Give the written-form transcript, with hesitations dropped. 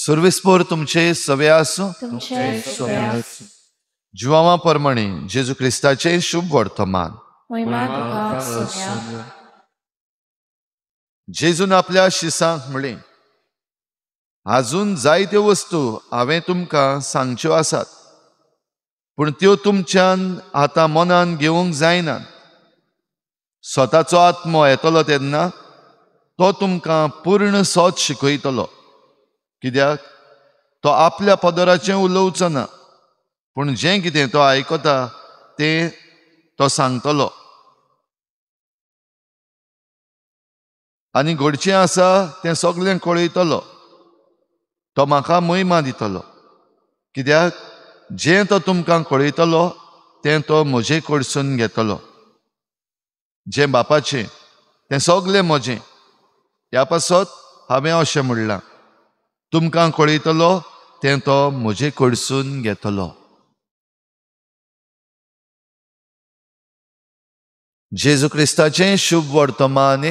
सर्वेस्पोर तुमचे सवे आसूं. जुवांवा परमणी जेजू क्रिस्ताचें शुभ वर्तमान. जेजून आपल्या शिसांक म्हणलें, आजून जायत्यो वस्तू हांवें तुमकां सांगच्यो आसात, पूण त्यो तुमच्यान आतां मनान घेवंक जायनात. स्वताचो आत्मो येतलो तेन्ना तो तुमकां पूर्ण सोद शिकयतलो, कित्याक तो आपल्या पदराचें उलोवचो ना, पूण जें कितें तो आयकता तें तो सांगतलो आनी घडचें आसा तें सगळें कळयतलो. तो म्हाका महिमा दितलो, कित्याक जें तो तुमकां कळयतलो तें तो म्हजे कडसून घेतलो. जें बापाचें तें सगळें म्हजें. ह्या पासत हांवें अशें म्हणलां, तुमकां कळयतलो तें तो म्हजे कडसून घेतलो. जेजू क्रिस्ताचें शुभ वर्तमान.